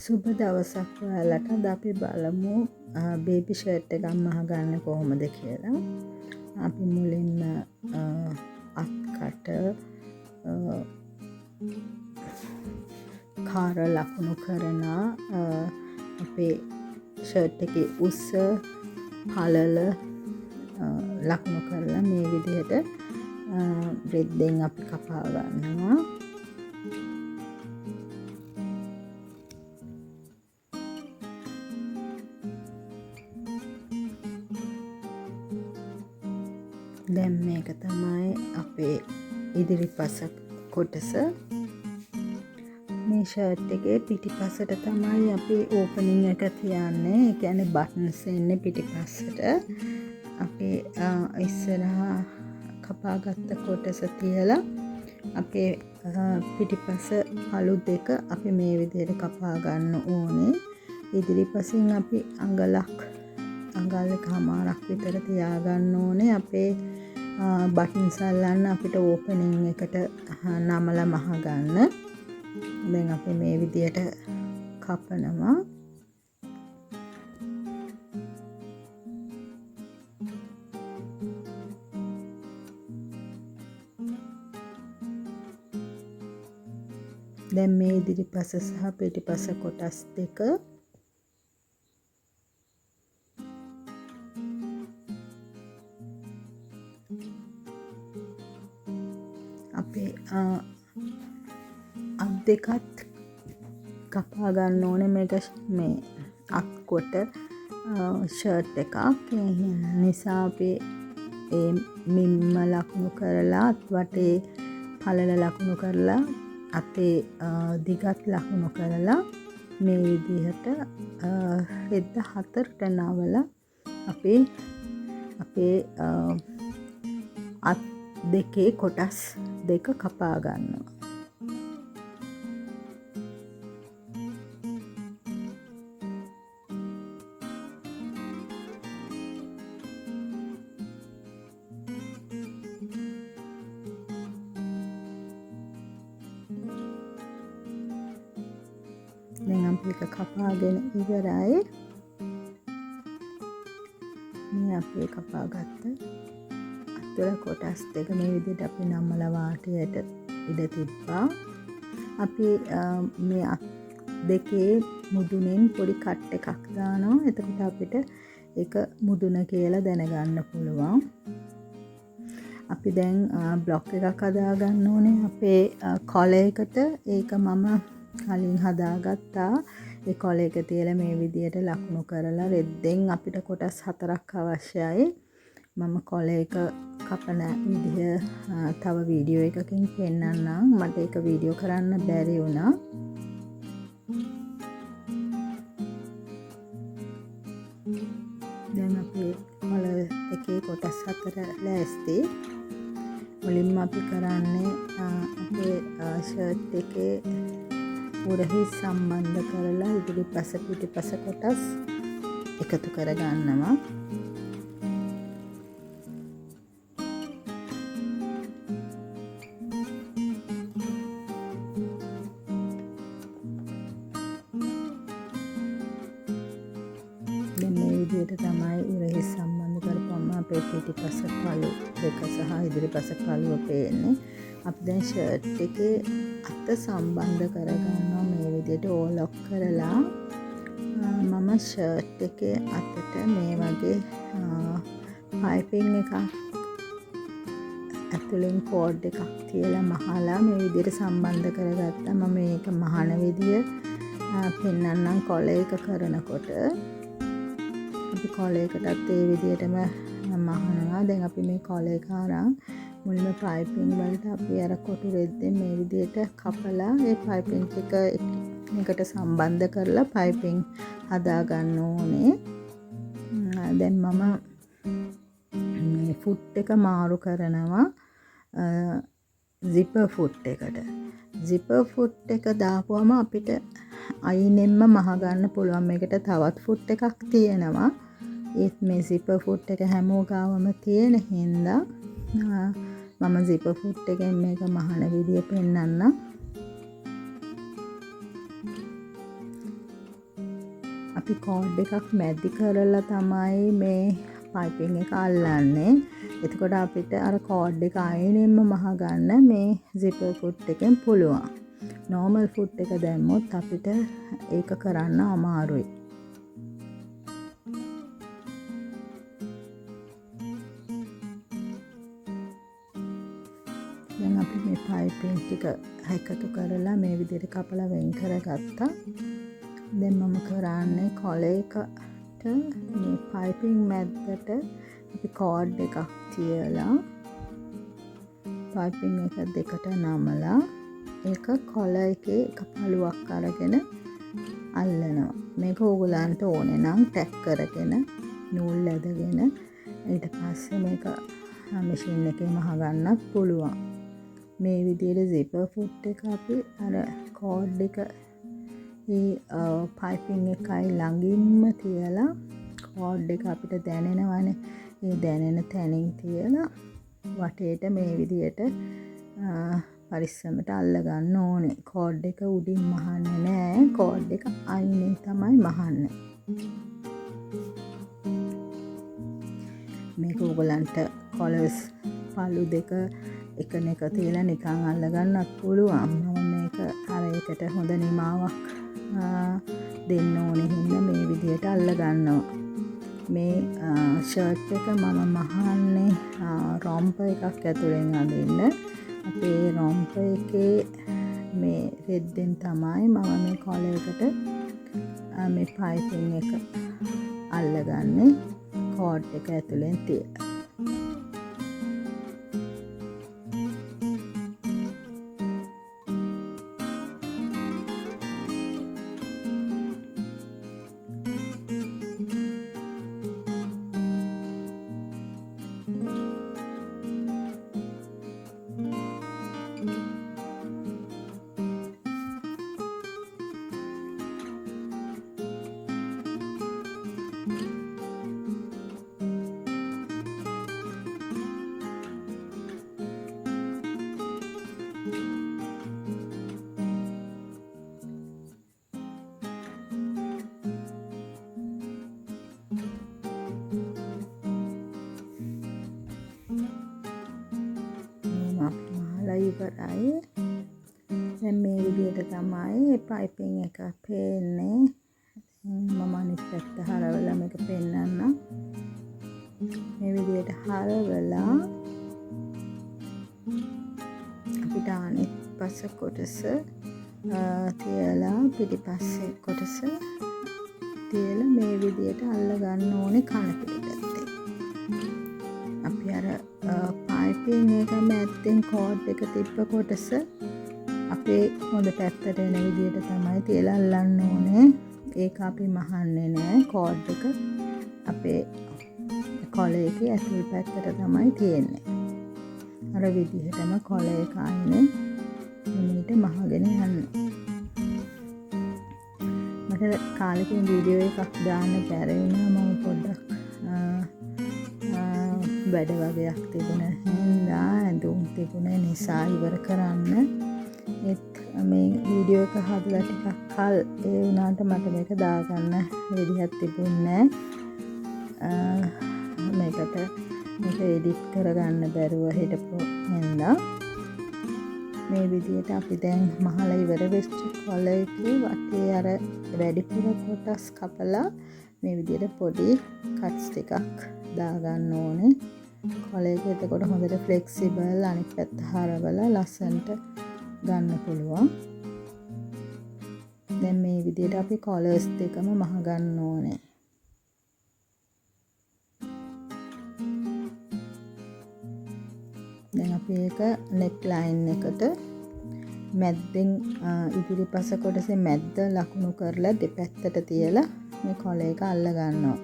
සුබ දවසක් ඔයාලට. අද අපි බලමු බේබි ෂර්ට් එකක් මහගන්න කොහොමද කියලා. අපි මුලින්ම අත්කට කාර ලකුණු කරන අපේ ෂර්ට් එකේ උස පළල ලකුණු කරලා මේ විදිහට රෙද්දෙන් අපි කපා ගන්නවා. දැන් මේක තමයි අපේ ඉදිරිපස කොටස. මේ ෂර්ට් එකේ පිටිපසට තමයි අපි ඕපනින් එක තියන්නේ. ඒ කියන්නේ බටන්ස් එන්නේ පිටිපස්සට. අපි ඉස්සරහා කපාගත්ත කොටස තියලා අපේ පිටිපස පළු දෙක අපි මේ විදිහට කපා ගන්න ඕනේ. ඉදිරිපසින් අපි අඟල් එකමාරක් විතර තියාගන්න ඕනේ. අපේ බටන්ස් අල්ලන්න අපිට ඕපනින් එකට නමලා මහගන්න. දැන් අපි මේ විදියට කපනවා. දැන් මේ ඉදිරිපස සහ පිටිපස කොටස් දෙක අපේ අත් දෙකත් කපා ගන්න ඕනේ. මේක මේ අත් කොට ෂර්ට් එකක්. ඒ නිසා අපි ඒ මිම්ම ලකුණු කරලා අත් වටේ පළල ලකුණු කරලා අතේ දිගත් ලකුණු කරලා මේ විදිහට රෙද්ද හතරට නවලා අපි අපේ අත් දෙකේ කොටස් දෙක කපා ගන්නවා. දැන් අපි එක කපාගෙන ඉවරයි. මේ අපි කපාගත්ත අත්වල කොටස් දෙක මේ විදිහට අපි නමලා වාටියට ඉඩ තිබ්බා. අපි මේ අත් දෙකේ මුදුනෙන් පොඩි කට් එකක් දානවා. එතකොට අපිට ඒක මුදුන කියලා දැනගන්න පුළුවන්. අපි දැන් බ්ලොක් එකක් හදාගන්න ඕනේ අපේ කොලර් එකට. ඒක මම කලින් හදාගත්තා. ඒ කොලර් එක තියලා මේ විදියට ලකුණු කරලා රෙද්දෙන් අපිට කොටස් හතරක් අවශ්‍යයි. මම කොලර් එක කපන විදිහ තව වීඩියෝ එකකින් පෙන්නන්නම්. මට ඒක වීඩියෝ කරන්න බැරි වුණා. දැන් අපේ කොලර් එකේ කොටස් හතර ලෑස්ති. මුලින්ම අපි කරන්නේ අපේ ෂර්ට් එකේ උරහිස් සම්බන්ධ කරලා ඉදිරිපස පිටිපස කොටස් එකතු කරගන්නවා. දැන් මේ විදිහට තමයි උරහිස් සම්බන්ධ කරපුවම අපේ පිටිපස පළු දෙක සහ ඉදිරිපස පළුව පේන්නේ. අපි දැන් ෂර්ට් එකේ අත සම්බන්ධ කරගන්නවා මේ විදිහට ඕලොක් කරලා. මම ෂර්ට් එකේ අතට මේ වගේ පයිපින් එකක් ඇතුලෙන් කෝඩ් එකක් තියලා මහලා මේ විදිහට සම්බන්ධ කරගත්තා. මම මේක මහන විදිය පෙන්නන්නම් කොලර් එක කරනකොට. අපි කොලර් එකටත් ඒ විදිහටම මහනවා. දැන් අපි මේ කොලර් එක අරන් මුලින්ම පයිපින් වලට අපි අර කොටු රෙද්දෙන් මේ විදිහට කපලා ඒ පයිපින් ටික එකට සම්බන්ධ කරලා පයිපින් හදා ගන්න ඕනේ. දැන් මම මේ ෆුට් එක මාරු කරනවා සිපර් ෆුට් එකට. සිපර් ෆුට් එක දාපුවම අපිට අයිනෙන්ම මහ ගන්න පුළුවන්. මේකට තවත් ෆුට් එකක් තියෙනවා. ඒත් මේ සිපර් ෆුට් එක හැමෝ ගාවම තියෙන හින්දා මම සිපර් ෆුට් එකෙන් මේක මහන විදිය පෙන්නන්නම්. අපි කෝඩ් එකක් මැදි කරලා තමයි මේ පයිපින් එක අල්ලන්නේ. එතකොට අපිට අර කෝඩ් එක අයිනෙන්ම මහගන්න මේ සිපර් ෆුට් එකෙන් පුළුවන්. නෝමල් ෆුට් එක දැම්මොත් අපිට ඒක කරන්න අමාරුයි. දැන් අපි මේ පයිපින් ටික එකතු කරලා මේ විදිහට කපලා වෙන් කරගත්තා. දැන් මම කරන්නේ කොළ එකට මේ පයිපින් මැද්දට අපි කෝඩ් එකක් තියලා පයිපින් එක දෙකට නමලා ඒක කොළ එකේ එක පළුවක් අරගෙන අල්ලනවා. මේක ඕගොල්ලන්ට ඕනේ නම් ටැග් කරගෙන නූල් ඇදගෙන ඊට පස්සේ මේක මැෂින් එකේ මහගන්නත් පුළුවන්. මේ විදිහට සිපර් ෆුට් එක අපි අර කෝඩ් එක ඒ පයිපින් එකයි ළඟින්ම තියලා කෝඩ් එක අපිට දැනෙනවනේ. ඒ දැනෙන තැනින් තියලා වටේට මේ විදිහට පරිස්සමට අල්ලගන්න ඕනේ. කෝඩ් එක උඩින් මහන්නේ නෑ. කෝඩ් එක අයිනෙන් තමයි මහන්නේ. මේක ඕගොල්ලන්ට කොලර්ස් පළු දෙක එකනෙක තියලා නිකන් අල්ලගන්නත් පුළුවන්. මම මේක අර එකට හොඳ නිමාවක් දෙන්න ඕනේ හින්දා මේ විදිහට අල්ලගන්නවා. මේ ෂර්ට් එක මම මහන්නේ රොම්ප එකක් ඇතුලෙන් අඳින්න. අපේ රොම්ප එකේ මේ රෙද්දෙන් තමයි මම මේ කොළ එකට මේ පයිපින් එක අල්ලගන්නේ කෝඩ් එක ඇතුලෙන් තියලා. ඉවරයි. දැන් මේ විදිහට තමයි පයිපින් එක පේන්නේ. මම අනිත් පැත්ත හරවලා මේක පෙන්නන්නම්. මේ විදිහට හරවලා අපිට අනිත් පස කොටස තියලා පිටිපස්සේ කොටස තියලා මේ විදිහට අල්ල ගන්න ඕනේ කන පිටිපැත්තේ. අපි අර පයිපින් එක මැද්දෙන් කෝඩ් එක තිබ්බ කොටස අපේ හොඳ පැත්තට එන විදිහට තමයි තියලා අල්ලන්න ඕනේ. ඒක අපි මහන්නේ නෑ. කෝඩ් එක අපේ කොළ එකේ ඇතුල් පැත්තට තමයි තියෙන්නේ. අර විදිහටම කොළ එක අයිනේ මෙන්නට මහගෙන යන්න. මට කාලෙකින් වීඩියෝ එකක් දාන්න බැරි වුණා. මම පොඩ්ඩක් වැඩ වගයක් තිබුණ හින්දා ඇඳුම් තිබුණ නිසා ඉවර කරන්න. ඒත් මේ වීඩියෝ එක හදලා ටිකක් කල් ඒ වුණාට මට මේක දාගන්න විදිහක් තිබුණේ නෑ. මේක එඩිට් කරගන්න බැරුව හිටපු හින්දා මේ විදිහට අපි දැන් මහලා ඉවර වෙච්ච කොළ එකේ වටේ අර වැඩිපුර කොටස් කපලා මේ විදිහට පොඩි කට්ස් ටිකක් දාගන්න ඕනේ. කොළ එක එතකොට හොඳට ෆ්ලෙක්සිබල් අනිත් පැත්ත හරවලා ලස්සනට ගන්න පුළුවන්. දැන් මේ විදිහට අපි කොලර්ස් දෙකම මහ ගන්න ඕනේ. දැන් අපි ඒක නෙක් ලයින් එකට මැද්දෙන් ඉදිරිපස කොටසේ මැද්ද ලකුණු කරලා දෙපැත්තට තියලා මේ කොළ එක අල්ල ගන්නවා.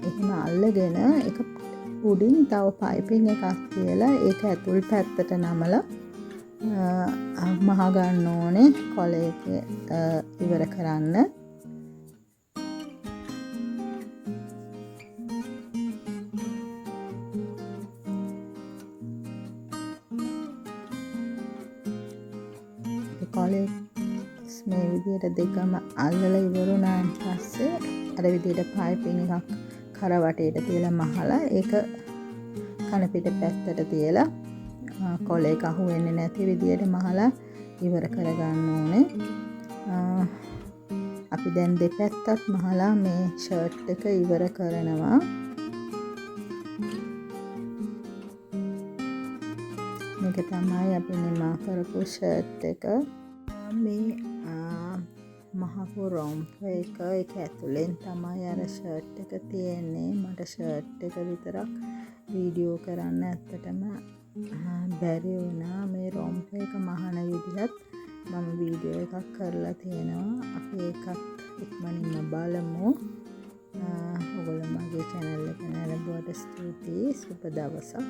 එහෙම අල්ලගෙන ඒක උඩින් තව පයිපින් එකක් තියලා ඒක ඇතුල් පැත්තට නමලා මහ ගන්න ඕනේ කොළ එක ඉවර කරන්න. කොළේ මේ විදිහට දෙකම අල්ලලා ඉවර වුණාන් පස්සේ අර විදිහට පයිපින් එකක් කර වටේට තියලා මහලා ඒක කන පිට පැත්තට තියලා කොළ එක අහු වෙන්නේ නැති විදිහට මහලා ඉවර කරගන්න ඕනේ. අපි දැන් දෙපැත්තත් මහලා මේ ෂර්ට් එක ඉවර කරනවා. මේක තමයි අපි නිමා කරපු ෂර්ට් එක. මේ මහපු රොම්ප එක, ඒක ඇතුලෙන් තමයි අර ෂර්ට් එක තියෙන්නේ. මට ෂර්ට් එක විතරක් වීඩියෝ කරන්න ඇත්තටම බැරි වුණා. මේ රොම්ප එක මහන විදිහත් මම වීඩියෝ එකක් කරලා තියෙනවා. අපි ඒකත් ඉක්මනින්ම බලමු. ඔයගොල්ලෝ මගේ චැනල් එක නැරඹුවට ස්තුතියි. සුබ දවසක්.